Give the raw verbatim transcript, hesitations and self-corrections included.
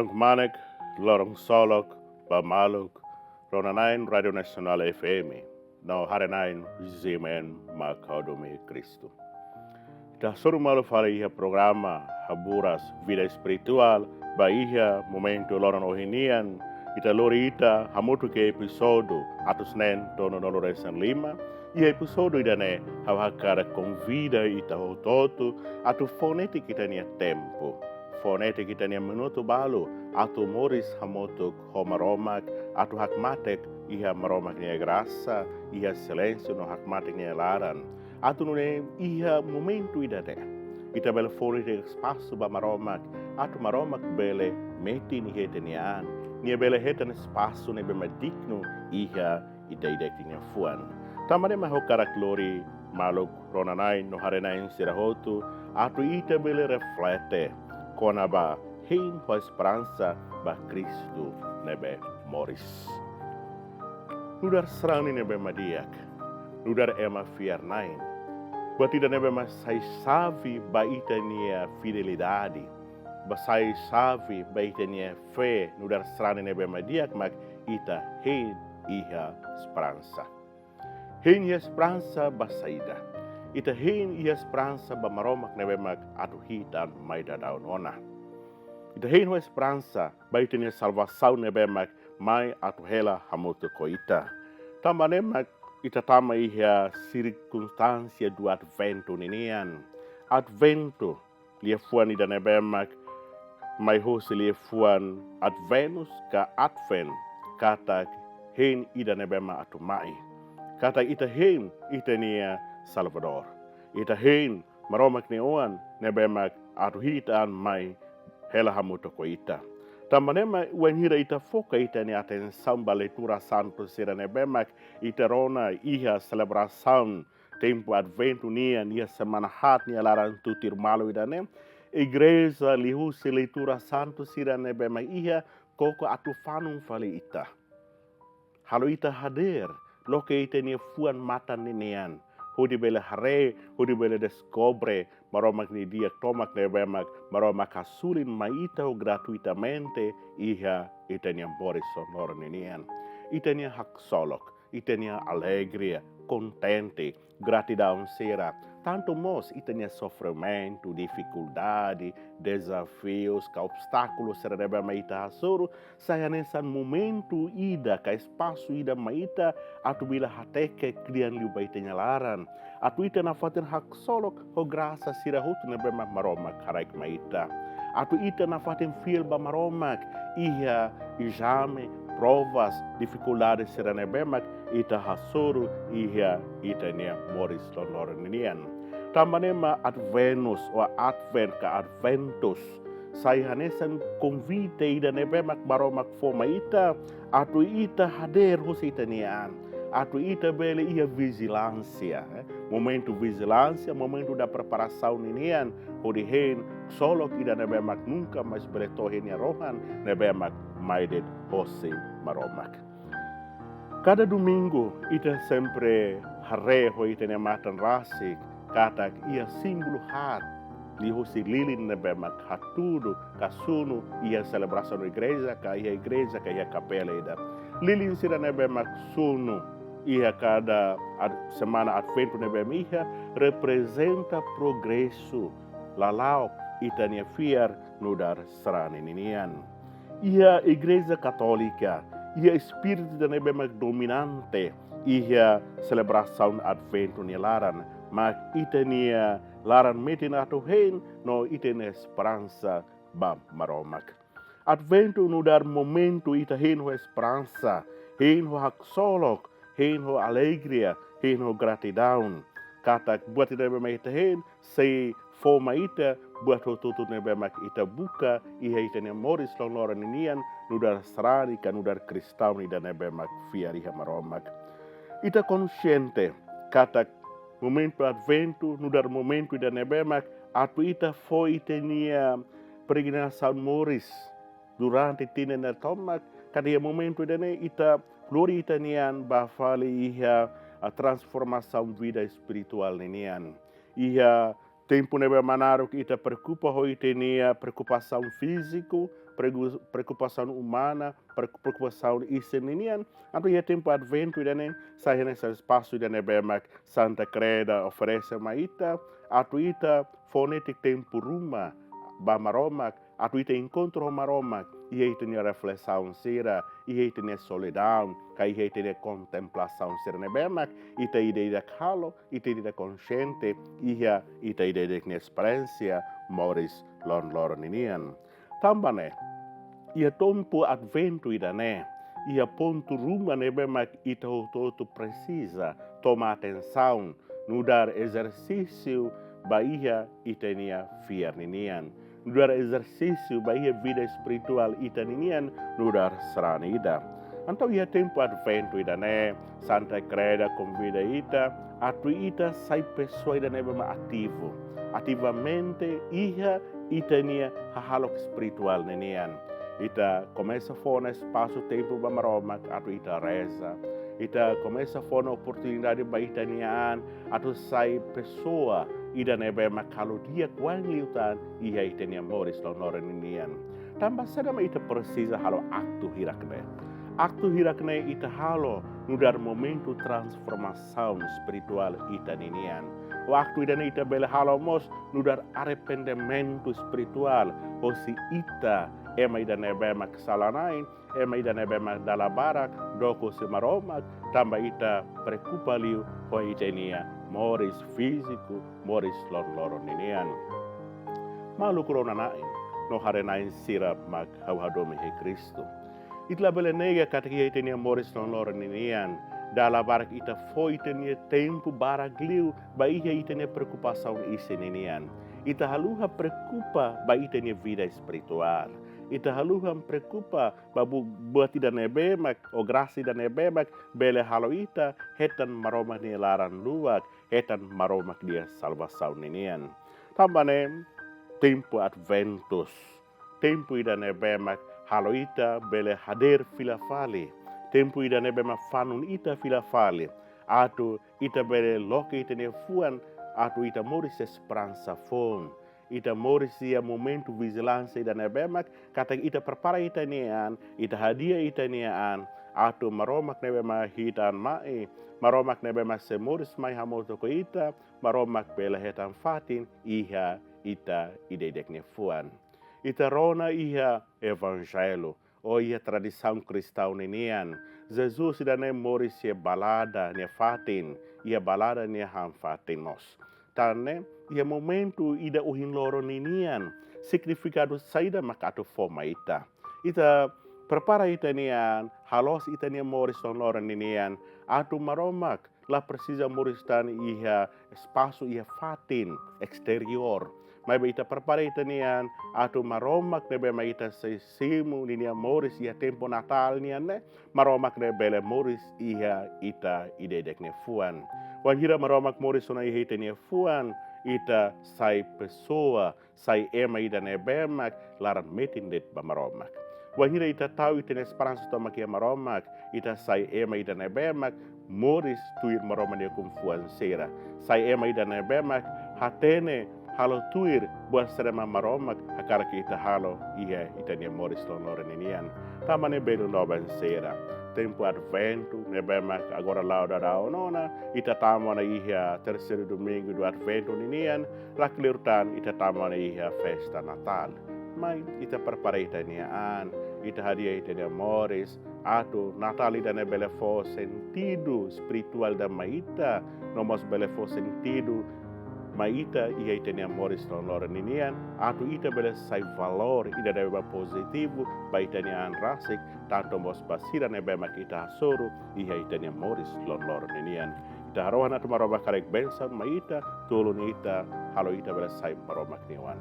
Kmanek, loron ksolok ba maluk rona-na'in Rádiu Nasionál F M no haree-na'in G M N mak ha'u duni Kristu. Ita hasoru malu fali iha programa Haburas Vida Espirituál ba iha momentu loron ohin nian, ita lori ita hamutuk iha epizódiu atus neen tolu-nulu resin lima. Iha epizódiu ida-ne'e ha'u hakarak konvida ita hotu-hotu atu fó netik ita-nia tempu, fó netik ita-nia minutu balu atu moris hamutuk ho Maromak, atu hakmatek iha Maromak nia grasa, iha silénsiu no hakmatek nia laran. Atu nune'e iha momentu ida-ne'e ita bele fó netik espasu ba Maromak, atu Maromak bele metin iha ita-nia an, nia bele hetan espasu ne'ebé mak dignu iha ita ida-idak nia fuan. Tanba ne'e mak ha'u hakarak lori maluk rona-na'in no haree-na'in sira hotu atu ita bele reflete kona-ba hein ho esperansa ba Kristu ne'ebé moris. Nu'udar sarani ne'ebé mak di'ak, nu'udar ema fiar-na'in, buat ida ne'ebé mak sai xave ba ita-nia fidelidade, ba sai xave ba ita-nia fé nu'udar sarani ne'ebé mak di'ak mak ita hein iha esperansa. Hein iha esperansa ba saida? Ita hein iha esperansa ba Maromak ne'ebé mak atu hi'it an mai daudaun ona. Ita hein ho esperansa ba ita-nia salvasaun ne'ebé mak mai atu hela hamutuk ho ita. Tanba ne'e mak ita tama iha sirkunstánsia do Adventu ninian. Adventu, liafuan ida ne'ebé mak mai hosi liafuan Adventus ka Advent, katak hein ida ne'ebé mak atu mai. Katak ita hein ita-nia Salvadór. Ita hein Maromak nia Oan ne'ebé mak atu hi'it an mai hela hamutuk ho ita. Tanba ne'e mak wainhira ita foka ita-nia atensaun ba leitura santu sira ne'ebé mak ita rona iha selebrasaun tempu Adventu nian, iha semana haat nia laran tutuir malu ida-ne'e, Igreja liuhusi leitura santu sira ne'ebé mak iha koko atu fanun fali ita, halo ita hadeer, loke ita-nia fuan-matan ninian, hodi bele haree, hodi bele deskobre Maromak nia di'ak tomak ne'ebé mak Maromak hasoru mai ita ho gratuitamente iha ita-nia moris loron ninian. Ita-nia haksolok, ita-nia alegria, kontente, gratidaun sira, tantu mós ita-nia sofrimentu, difikuldade, dezafius ka obstákulu sira ne'ebé mak ita hasoru, sai hanesan momentu ida ka espasu ida mai ita atu bele hateke kle'an liu ba ita-nia laran, atu ita nafatin haksolok ho grasa sira hotu ne'ebé mak Maromak haraik mai ita, atu ita nafatin fiél ba Maromak iha ezame, provas, difikuldade sira ne'ebé mak ita hasoru iha ita-nia moris loron ninian. Tanba ne'e mak Adventus ou Advent ka Adventus sai hanesan konvite ida ne'ebé mak Maromak fó mai ita, atu ita hadeer hosi ita-nia an, atu ita bele iha vijilánsia, eh, momentu vijilánsia, momentu da preparasaun ninian, hodi hein ksolok ida ne'ebé mak nunka mais bele to'o iha nia rohan, ne'ebé mak mai de'it hosi Maromak. Kada domingu ita sempre haree ho ita-nia matan rasik katak iha símbolu haat liuhusi lilin ne'ebé mak hatudu ka sunu iha selebrasaun igreja ka iha igreja ka iha kapela ida. Lilin sira ne'ebé mak sunu iha kada ad-, semana Adventu ne'ebé mak iha reprezenta progresu lala'ok ita-nia fiar nu'udar sarani ninian. Iha Igreja Katólika, iha espíritu ida ne'ebé mak dominante iha selebrasaun Adventu nia laran, mak ita-nia laran metin atu hein no ita-nia esperansa ba Maromak. Adventu nu'udar momentu ita hein ho esperansa, hein ho haksolok, hein ho alegria, hein ho gratidaun. Katak buat ida ne'ebé mak ita hein sei fó mai ita buat hotu-hotu ne'ebé mak ita buka iha ita-nia moris loron-loron ninian, nu'udar sarani ka nu'udar kristaun ida ne'ebé mak fiar iha Maromak. Ita konxiente katak momentu Adventu nu'udar momentu ida ne'ebé mak atu ita fó ita-nia peregrinasaun moris durante tinan ida tomak, katak iha momentu ida-ne'e ita lori ita-nia an ba fali iha, ah, transformasaun vida espirituál ninian. Iha tempu ne'ebé mak naruk ita preokupa ho ita-nia preokupasaun fíziku, pregu-, preokupasaun umana, pre-, preokupasaun isin ninian. Entaun iha tempu Adventu ida-ne'e sai hanesan espasu ida ne'ebé mak Santa Kreda oferese mai ita, atu ita fó netik tempu ruma ba Maromak, atu ita enkontru ho Maromak iha ita-nia reflesaun sira, iha ita-nia solidaun, ka iha ita-nia kontemplasaun sira ne'ebé mak ita ida-idak halo, ita ida-idak konxiente iha ita ida-idak nia esperiénsia moris loron-loron ninian. Tanba ne'e, iha tempu Adventu ida-ne'e, iha pontu ruma ne'ebé mak ita hotu-hotu presiza toma atensaun, nu'udar ezersísiu ba iha ita-nia fiar ninian, nu'udar ezersísiu ba iha vida espirituál ita ninian, nu'udar sarani ida. Entaun iha tempu Adventu ida-ne'e, Santa Kreda konvida ita atu ita sai pesoa ida ne'ebé mak ativu, ativamente iha ita-nia hahalok espirituál ninian. Ita komesa fó ona espasu, tempu ba Maromak atu ita reza. Ita komesa fó ona oportunidade ba ita-nia an atu sai pesoa ida ne'ebé mak halo di'ak wain liután iha ita-nia moris loron-loron ninian. Tanba saida mak ita presiza halo aktu hirak-ne'e? Aktu hirak-ne'e ita halo nu'udar momentu transformasaun espirituál ita ninian. Waktu ida-ne'e ita bele halo mós nu'udar arrependimentu espirituál, hosi ita ema ida ne'ebé mak sala-na'in, ema ida ne'ebé mak dala barak dook husi Maromak, tanba ita preokupa liu ho ita-nia moris fíziku, moris loron-loron ninian. Maluk rona-na'in no haree-na'in sira mak ha'u hadomi iha Kristu, ita labele nega katak iha ita-nia moris loron-loron ninian, dala barak ita fó ita-nia tempu barak liu ba iha ita-nia preokupasaun isin ninian. Ita haluha preokupa ba ita-nia vida espirituál. Ita haluha preokupa ba bu-, buat ida ne'ebé mak, ou grasa ida ne'ebé mak bele halo ita hetan Maromak nia laran-luak, hetan Maromak nia salvasaun ninian. Tanba ne'e, tempu Adventus, tempu ida ne'ebé mak halo ita bele hadeer fila fali, tempu ida ne'ebé mak fanun ita fila fali, atu ita bele loke ita-nia fuan, atu ita moris esperansa foun. Ita moris iha momentu vijilánsia ida ne'ebé mak katak ita prepara ita-nia an, ita hadi'a ita-nia an, atu Maromak ne'ebé mak hi'it an mai, Maromak ne'ebé mak sei moris mai hamutuk ho ita, Maromak bele hetan fatin iha ita ida-idak nia fuan. Ita rona iha Evanjellu, ou iha tradisaun kristaun ninian, Jesus ida-ne'e moris iha balada nia fatin, iha balada nia han-fatin mós. Tan ne'e, iha momentu ida ohin loron ninian, signifikadu saida mak atu fó mai ita? Ita prepara ita-nia an, haloos ita-nia moris loron-loron ninian, atu Maromak la presiza moris tan iha espasu, iha fatin eksteriór. Maibé ita prepara ita-nia an atu Maromak ne'ebé mak ita sei simu ninia moris iha tempu Natál nian ne'e, Maromak ne'e bele moris iha ita ida-idak nia fuan. Wainhira Maromak moris ona iha ita-nia fuan, ita sai pesoa, sai ema ida ne'ebé mak laran metin de'it ba Maromak. Wainhira ita tau ita-nia esperansa tomak iha Maromak, ita sai ema ida ne'ebé mak moris tuir Maromak nia ukun-fuan sira. Sai ema ida ne'ebé mak hatene halo tuir buat saida mak Maromak hakarak ita halo iha ita-nia moris loron-loron ninian. Tanba ne'e belun doben sira, tempu Adventu ne'ebé mak agora la'o daudaun ona, ita tama ona iha terseiru domingu do Adventu ninian, la kleur tan ita tama ona iha festa Natál. Mai ita prepara ita-nia an, ita hadi'a ita-nia moris, atu Natál ida-ne'e bele fó sentidu espirituál ida mai ita, no mós bele fó sentidu mai ita iha ita-nia moris loron-loron ninian, atu ita bele sai valór ida ne'ebé pozitivu ba ita-nia an rasik, tantu mós ba sira ne'ebé mak ita hasoru iha ita-nia moris loron-loron ninian. Ita harohan atu Maromak haraik bensaun mai ita, tulun ita, halo ita bele sai Maromak nia oan.